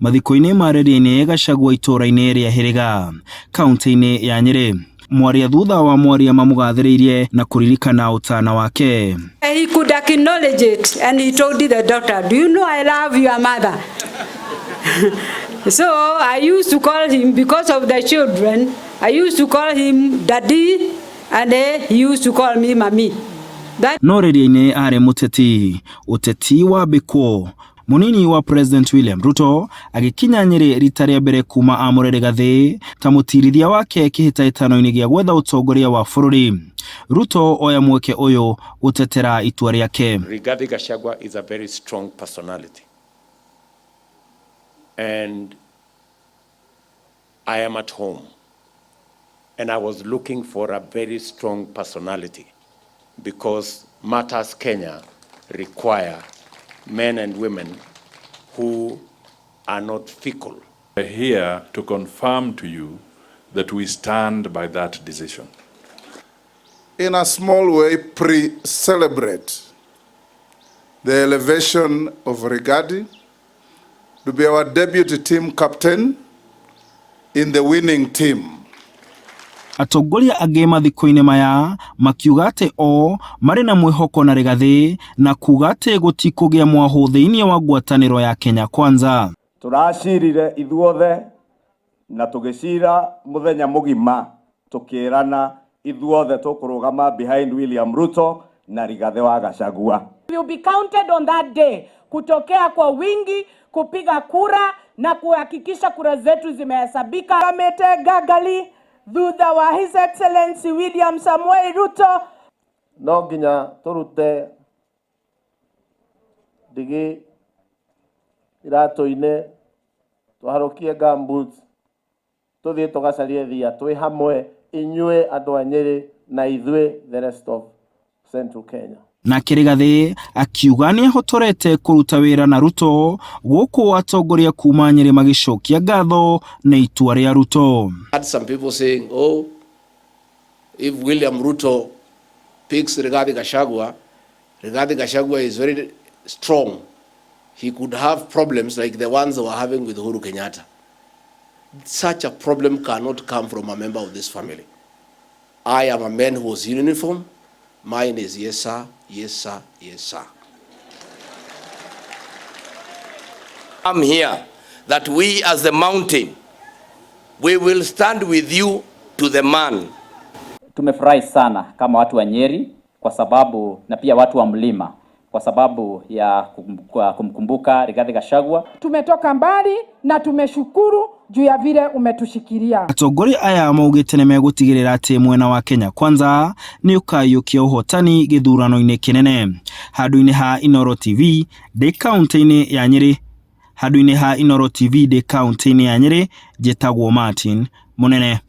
mathiko-inĩ ma Rĩriainĩ Gachagua itũũra-inĩ rĩa Hĩrĩga kaunti-inĩ ya Nyĩrĩ. Mwaria thutha wa mwaria mamũgathĩrĩirie na kũririkana ũtana wake. He could acknowledge it and he told the doctor, "Do you know I love your mother?" So I used to call him, because of the children, I used to call him Daddy and he used to call me Mummy. That No Rĩriainĩ arĩ mũteti, ũteti wambĩkwo Mũnini wa President William Ruto agĩkinya Nyĩrĩ rita rĩa mbere kuma amũre Rigathĩ ta mũtirithia wake kĩhĩtahĩtano-inĩ gĩa gwetha ũtongoria wa bũrũri. Ruto oya mweke ũyũ gũtetera itua rĩake. Rigathi Gachagua is a very strong personality. And I am at home. And I was looking for a very strong personality because matters Kenya require men and women who are not fickle. We're here to confirm to you that we stand by that decision. In a small way, pre-celebrate the elevation of Rigathi to be our deputy team captain in the winning team. Atongoria angĩ mathiko-inĩ maya makiuga atĩ o marĩ na mwĩhoko na Rigathĩ na kuga atĩ gũtikũgĩa mwahũ thĩinĩ wa ngwatanĩro ya Kenya Kwanza. Tũracirire ithuothe na tũgĩcira mũthenya mũgima, tũkĩrana ithuothe tũkũrũgama behind William Ruto na Rigathi wa Gachagua. Will be counted on that day kutokea kwa wingi kupiga kura na kuhakikisha kura zetu zimehesabika. Kamete Gagali thutha wa His Excellency William Samoei Ruto. No nginya tũrute ndigi iratũ-inĩ, tũharũkie gumboots, tũthiĩ tũgacarie thia twĩ hamwe, inyuĩ andũ a Nyĩrĩ na ithuĩ the rest of Central Kenya. Nake Rigathĩ akiuga nĩ ahotorete kũruta wĩra na Ruto, gũkũ atongoria kuma Nyĩrĩ magĩcokia ngatho nĩ itua rĩa Ruto. Had some people saying, "Oh, if William Ruto picks Rigathi Gachagua, Rigathi Gachagua is very strong. He could have problems like the ones they were having with Uhuru Kenyatta." Such a problem cannot come from a member of this family. I am a man who was in uniform. Mine is yes, sir, yes, sir, yes, sir. I'm here that we as the mountain, we will stand with you to the man. Tumefurahi sana kama watu wa Nyeri kwa sababu na pia watu wa Mlima kwa sababu ya kumkumbuka Rigathi Gachagua. Tumetoka mbali na tumeshukuru juu ya vile umetushikilia. Atongoria aya maugĩte nĩ megũtigĩrĩra atĩ mwena wa Kenya Kwanza nĩ ũkaiyũkia ũhotani gĩthurano-inĩ kĩnene. Handũ-inĩ ha Inooro TV ndĩ kaunti-inĩ ya Nyĩrĩ, handũ-inĩ ha Inooro TV ndĩ kaunti-inĩ ya Nyĩrĩ, njĩtagwo Martin Mũnene.